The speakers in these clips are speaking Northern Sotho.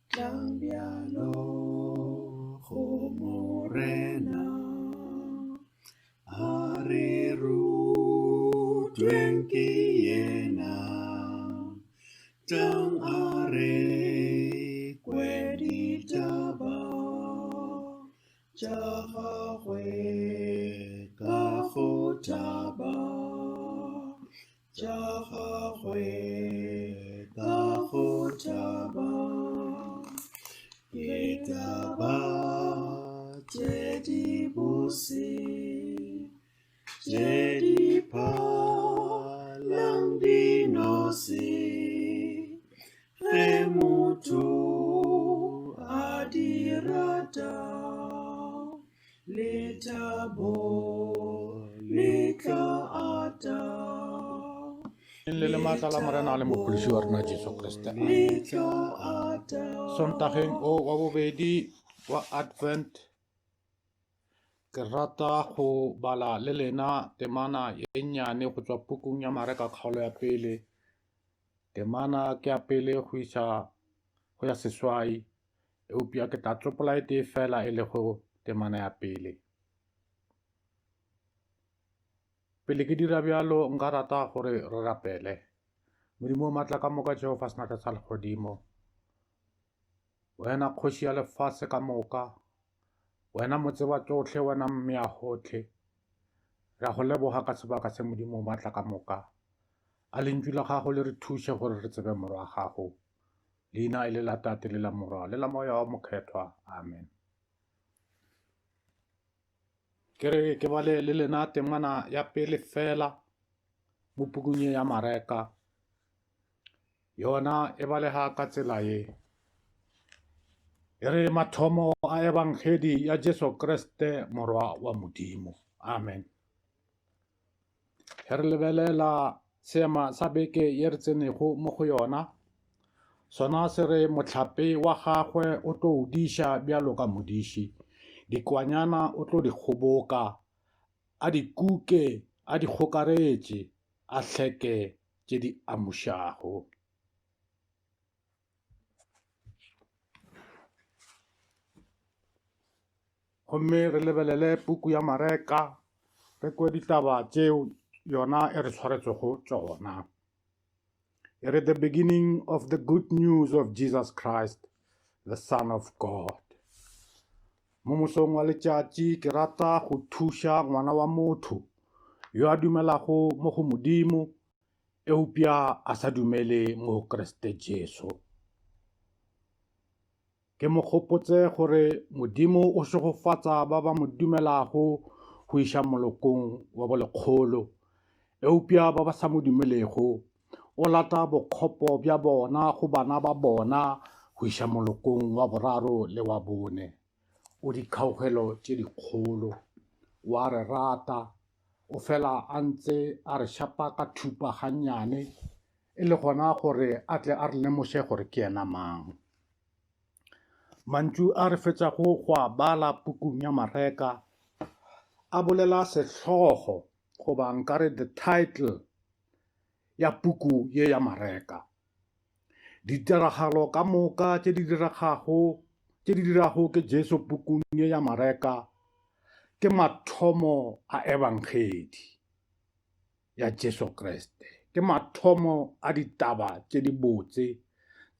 Tlang bjalo go Morena, a re rutweng ke yena. Tlang a re kwe ditaba tša gagwe ka go thaba. Tša gagwe ka go thaba. Ke taba tše di bose tše di phalang dinose ge motho a di rata lethabo le tla ata. Le le maatla la Morena le Mophološi wa rena Jesu Kriste. Le tla ata. Sontageng o wa bobedi wa Advent ke rata go bala le lena temana ye nnyane go tšwa pukung ya Mareka kgaolo ya pele. Temana ke ya pele go iša go ya seswai. Eupša ke tla tsopola e tee fela e lego temana ya pele. Pele ke dira bjalo, nka rata gore re rapele. Modimo o matla ka moka, Jehofa senatla sa legodimo, wena kgoši ya lefase ka moka, wena motseba tšohle, wena mmeagohle, re a go leboga ka sebaka se Modimo o matla ka moka. A lentšu la gago le re thuše gore re tsebe morwa wa gago. Leina e le la Tate le la Morwa le la Moya wa Mokgethwa. Amen. Ke re ke bale le lena temana ya pele fela mo pukung ye ya Mareka. Yona e balega ka tsela ye. E re mathomo a ebangedi ya Jesu Kriste morwa wa Modimo. Amen. Ge re lebelela seema sa beke ye re tsenego mo go yona, sona se re mohlape wa gagwe o tlo o diša bjalo ka modiši, dikwanyana o tlo di kgoboka, a di kuke, a di kgokaretše, a hleke tše di amušago. Gomme re lebelele puku ya Mareka, re kwe ditaba tšeo yona e re swaretšego tšona. E re the beginning of the good news of Jesus Christ, the Son of God. Mo mosong wa letšatši ke rata go thuša ngwana wa motho yo a dumelago mo go Modimo eupša a sa dumele mo go Kriste Jesu. Ke mo gopotse gore Modimo o šegofatša ba ba mo dumelago go iša molokong wa bolekgolo, eupša ba ba sa mo dumelego o lata bokgopo bja bona go bana ba bona go iša molokong wa boraro le wa bone. O dikgaugelo tše dikgolo, o a re rata, o fela a ntse a re šapa ka thupa gannyane e le gona gore a tle a re lemoše gore ke yena mang. Mantšu a re fetšago go a bala pukung ya Mareka a bolela sehlogo goba nkare the title ya puku ye ya Mareka. Ditiragalo ka moka tše di diregago tše di dirago ke Jesu pukung ye ya Mareka ke mathomo a ebangedi. ya Jesu Kriste. Ke mathomo a ditaba tše dibotse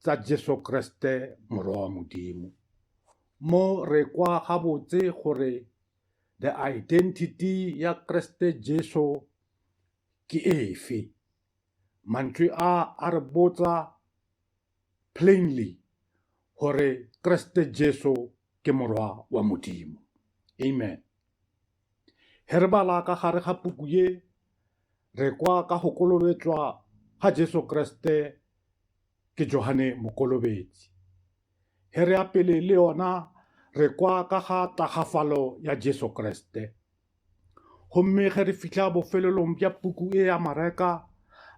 tsa Jesu Kriste Morwa wa Modimo. Mo re kwa gabotse gore the identity ya Kriste Jesu ke efe. Mantšu a a re botsa plainly gore Kriste Jesu ke Morwa wa Modimo. Amen. Ge re bala ka gare ga puku ye, re kwa ka go kolobetšwa ga Jesu Kriste ke Johane Mokolobetši. Ge re ya pele le yona, re kwa ka ga tagafalo ya Jesu Kriste. Gomme ge re fihla bofelelong bja puku e ya Mareka,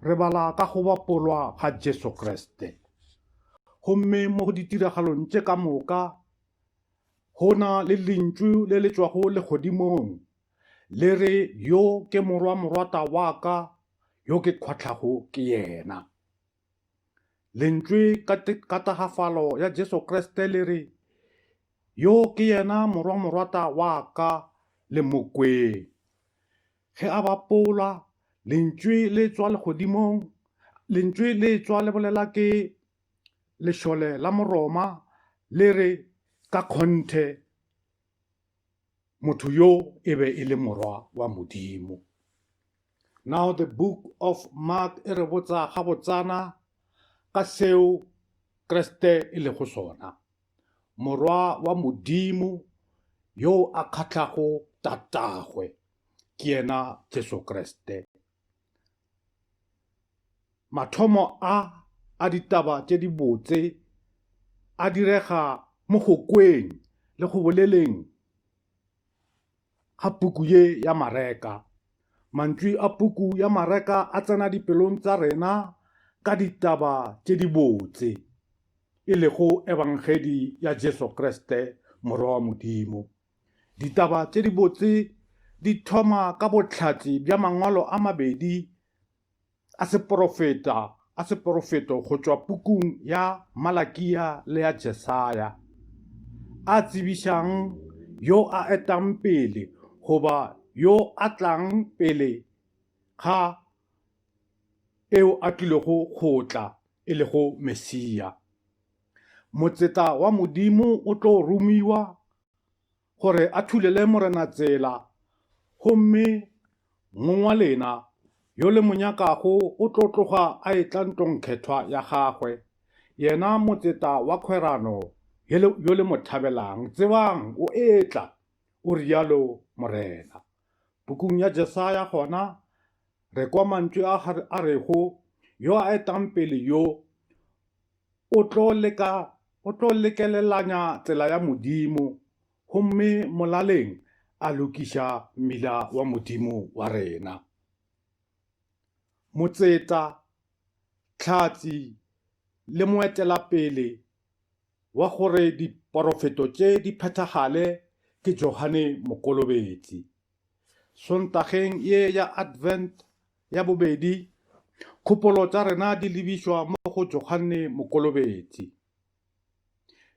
re bala ka go bapolwa ga Jesu Kriste. Gomme mo ditiragalong tše ka moka, Go na le lentšu le le tšwago legodimong le re, Yo ke Morwa morwata wa ka, yo ke kgwahlago ke yena. Lentšwe ka tagafalo ya Jesu Kriste le re, Yo ke yena Morwa-morwata wa ka, le mo kweng. Ge a bapola, lentšwe le tšwa legodimong, lentšwe le tšwa le bolela ke lešole la Moroma le re, Ka kgonthe motho yo e be e le Morwa wa Modimo. Now the book of Mark e re botsa gabotsana ka seo Kriste e lego sona, Morwa wa Modimo yo a kgahlago Tatagwe, ke yena Jesu Kriste. Mathomo a a ditaba tše dibotse a direga mo go kweng le go boleleng ga puku ye ya Mareka. Mantšu a puku ya Mareka a tsena dipelong tša rena ka ditaba tše dibotse, e lego Ebangedi ya Jesu Kriste, Morwa wa Modimo. Ditaba tše dibotse di thoma ka bohlatse bja mangwalo a mabedi a seporofeta a seporofeto go tšwa pukung ya Malakia le ya Jesaya, a tsebišang yo a etang pele goba yo a tlang pele ga eo a tlilego go tla, e lego Mesia. Motseta wa Modimo o tlo romiwa gore a thulele Morena tsela, gomme Mong wa lena, yo le mo nyakago, o tlo tloga a etla ntlongkgethwa ya gagwe, yena motseta wa kgwerano yo le mo thabelang. Tsebang, o etla, o realo Morena. Pukung ya Jesaya gona re kwa mantšu a a rego, Yo a etang pele yo o tlo leka o tlo lekelelanya tsela ya Modimo, gomme molaleng a lokiša mmila wa Modimo wa rena. Motseta, hlatse le moetelapele wa gore diporofeto tše di phethagale ke Johane Mokolobetsi. Sontageng ye ya Advent ya bobedi, kgopolo tša rena di lebišwa mo go Johane Mokolobetsi.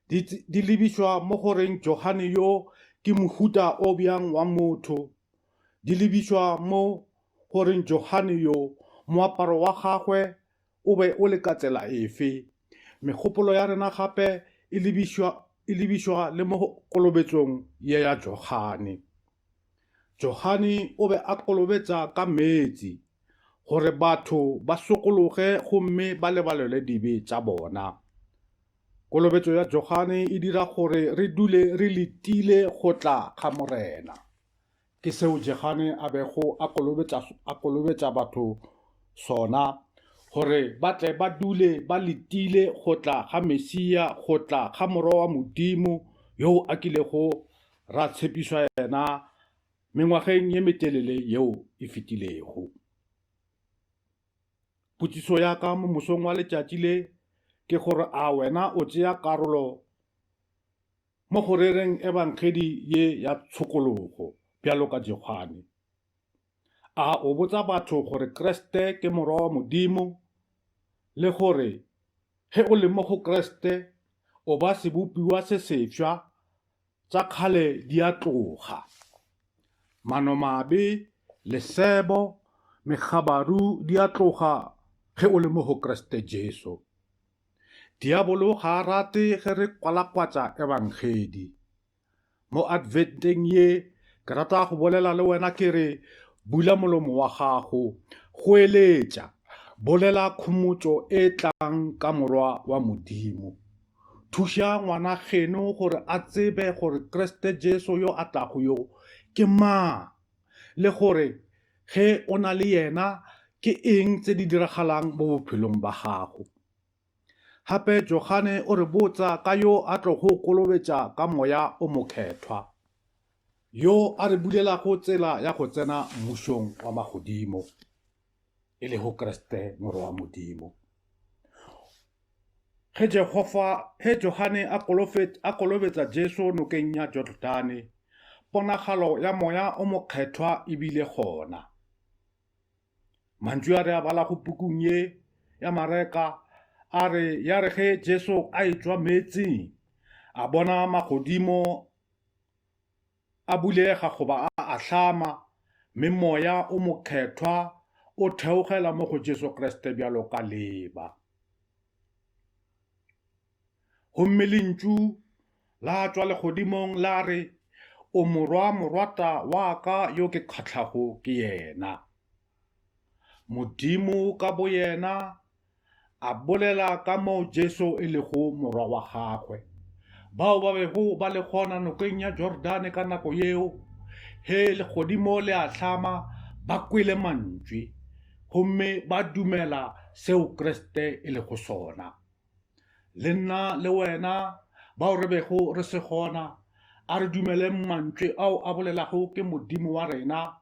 Di, di lebišwa mo go reng Johane yo ke mohuta o bjang wa motho. Di lebišwa mo go reng Johane yo moaparo wa gagwe o be o le ka tsela efe. Megopolo ya rena gape e lebišwa, e lebišwa le mo kolobetšong ye ya Johane. Johane o be a kolobetša ka meetse gore batho ba sokologe gomme ba lebalelwe dibe tša bona. Kolobetšo ya Johane e dira gore re dule re letile go tla ga Morena. Ke seo Johane a bego a kolobetša, a kolobetša batho sona, gore ba tle ba dule ba letile go tla ga Mesia, go tla ga Morwa wa Modimo yo a kilego ra tshepišwa yena mengwageng ye metelele yeo e fetilego. Potšišo ya ka mo mosong wa letšatši le ke gore a wena o tšea karolo mo go rereng ebangedi ye ya tshokologo bjalo ka Johane? A o botsa batho gore Kriste ke Morwa wa Modimo le gore ge o le mo go Kriste o ba sebopiwa se sefsa Tša kgale di a tloga. Manomabe, lesebo, megabaru di a tloga ge o le mo go Kriste Jesu. Diabolo ga a rate ge re kwalakwatša Ebangedi. Mo Adventeng ye, ke rata go bolela le wena ke re, bula molomo wa gago, goeletša, bolela khomotšo e tlang ka Morwa wa Modimo. Thuša ngwana geno gore a tsebe gore Kriste Jesu yo a tlago yo ke mang, le gore ge o na le yena ke eng tse di diragalang mo bophelong ba gago. Gape Johane o re botsa ka yo a tlogo kolobetša ka moya o mokhethwa, yo a re bulelago tsela ya go tsena mmušong wa magodimo, e lego Kriste Morwa wa Modimo. Ge Jehofa, ge Johane a, a kolobetsa Jesu nokeng ya Jordane, ponagalo ya moya o mokgethwa e bile gona. Mantšu a re a balago pukung ye ya Mareka A re, Ya re ge Jesu a etšwa meetseng, a bona magodimo a bulega goba a ahlama, mme Moya o Mokgethwa o theogela mo go Jesu Kriste bjalo ka leeba. Gomme lentšu la tšwa legodimong la re, O morwa morwata wa ka yo ke kgahlago ke yena. Modimo ka boyena a bolela ka moo Jesu e lego morwa wa gagwe. Bao ba bego ba le gona nokeng ya Jordane ka nako yeo, ge legodimo le ahlama, ba kwele mantšwe gomme ba dumela seo Kriste e lego sona. Le nna le wena bao re bego re se gona, a re dumeleng mantšwe ao a bolelago ke Modimo wa rena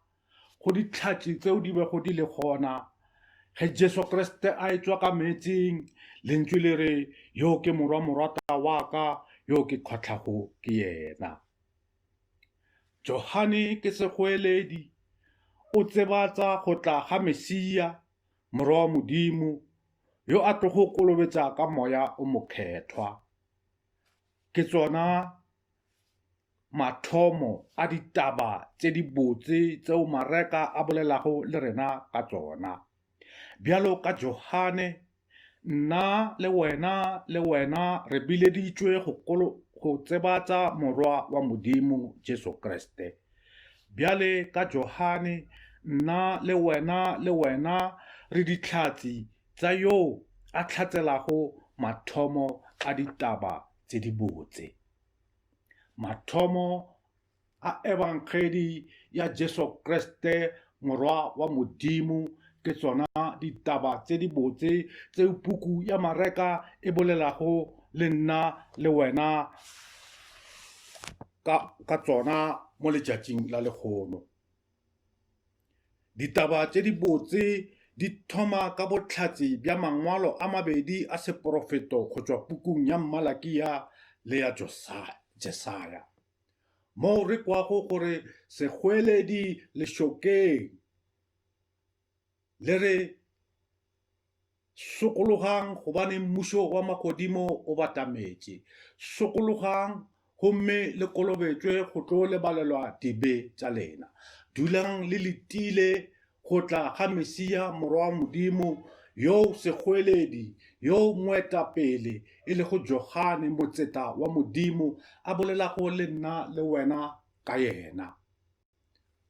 go dihlatse tseo di bego di le gona ge Jesu Kriste a etšwa ka meetseng, lentšu le re, Yo ke morwa morata wa ka, yo ke kgohlago ke yena. Johane ke segoeledi, o tsebatsa go tla ga Mesia, Morwa wa Modimo, yo a tlogo kolobetša ka Moya o Mokgethwa. Ke tsona mathomo a ditaba tše dibotse tseo Mareka a bolelago le rena ka tsona. Bjalo ka Johane, nna le wena le wena re bileditšwe go, go tsebatša Morwa wa Modimo, Jesu Kriste. Bjale ka Johane, nna le wena le wena re dihlatse tša yoo a hlatselago mathomo a ditaba tše dibotse. Mathomo a Ebangedi ya Jesu Kriste, Morwa wa Modimo, ke tsona ditaba tše dibotse tseo puku ya Mareka e bolelago le nna le wena ka, ka tsona mo letšatšing la lehono. Ditaba tše dibotse di thoma ka bohlatse bja mangwalo a mabedi a seporofeto go tšwa pukung ya Malakia le ya Jesaya, moo re kwago gore segoeledi lešokeng le re, Sokologang gobane mmušo wa magodimo o batametše. Sokologang gomme le kolobetšwe go tlo lebalelwa dibe tša lena. Dulang le letile go tla ga Mesia, Morwa wa Modimo, yoo segoeledi, yoo moetapele, e lego Johane, motseta wa Modimo, a bolelago le nna le wena ka yena.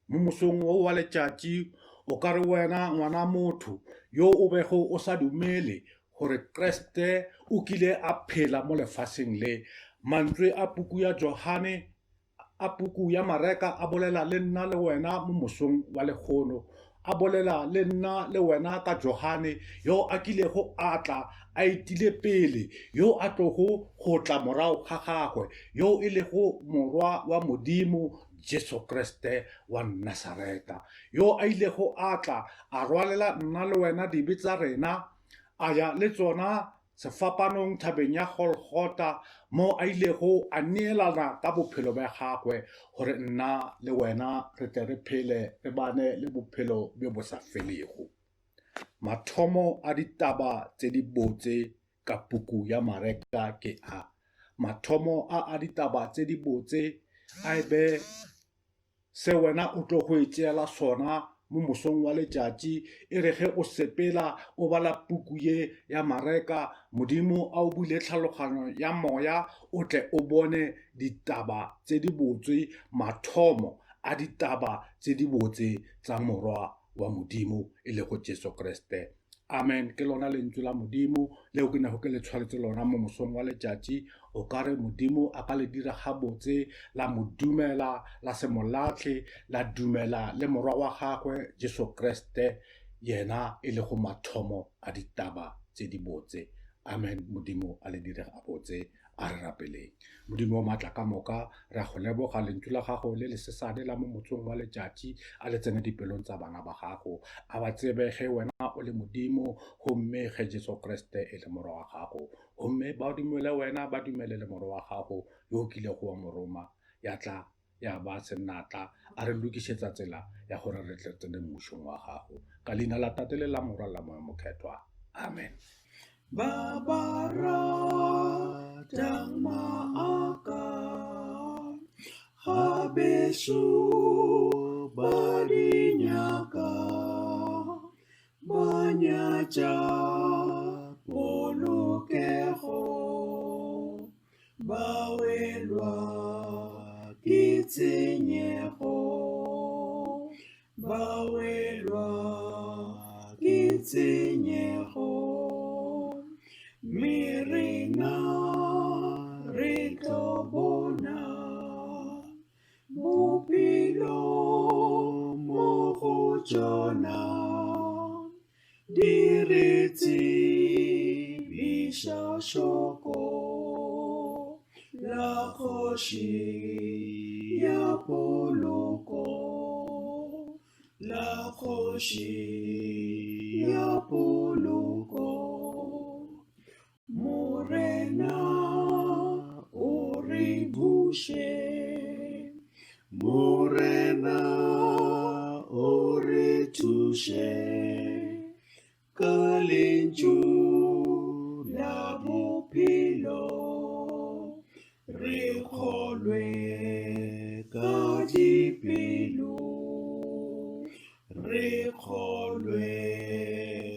Mo mosong wo wa letšatši, o ka re wena ngwana motho yo o bego o sa dumele gore Kriste o kile a phela mo lefaseng le. Mantswe a puku ya Johane, a puku ya Mareka a bolela le nna le wena mo mosong wa lekgono. A bolela le nna le wena ka Johane yo a kilego a tla a etile pele, yo a tlogo go tla morago ga gagwe, yo e lego Morwa wa Modimo, Jesu Kriste wa Nasareta, yo a ilego a tla a rwalela nna le wena dibe tsa rena, a ya le tsona sefapanong thabeng ya Golgotha, mo a ilego a neelana ka bophelo bja gagwe gore nna le wena re tle re phele re bane le bophelo bjo bo sa felego. Mathomo a ditaba tše dibotse ka puku ya Mareka ke a. Mathomo a a ditaba tše dibotse a e be se wena o tlo go itšeela sona mo mosong wa letšatši, e re ge o sepela o bala puku ye ya Mareka, Modimo a o bule tlhaloganyo ya moya o tle o bone ditaba tše dibotse, mathomo a ditaba tše dibotse tsa Morwa wa Modimo e lego Jesu Kriste. Amen. Ke lona lentšu la Modimo leo ke nego ke le tshwaretse lona mo mosong wa letšatši. O ka re Modimo a ka le dira gabotse, la mo dumela, la se mo lahle, la dumela le Morwa wa gagwe Jesu Kriste, yena e lego mathomo a ditaba tše dibotse. Amen. Modimo a le dire gabotse. A re rapeleng. Modimo wa maatla ka moka, re a go leboga lentšu la gago le lesesane la mo motsong wa letšatši a le tsene dipelong tsa bana ba gago. A ba tsebe ge wena o le Modimo gomme ge Jesu Kriste e le Morwa wa gago. Gomme ba dumele wena, ba dumele le Morwa wa gago yo o kilego wa mo roma, ya tla ya ba senatla a re lokišetsa tsela ya gore re tle tsene mmušong wa gago. Ka leina la Tate le la Morwa le la Moya Mokhethwa. Amen. Ba ba ratang maaka ga bešo ba di nyaka, ba nyatša polokego, ba welwa ke tshenyego, ba welwa ke tshenyego. Mme rena re tlo bona bophelo mo go tšona, di re tsebiša šoko la kgoši ya poloko, la kgoši ya poloko. Morena o re buše, Morena o re thuše, ka lentšu la bophelo re kgolwe ka dipelo, re kgolwe.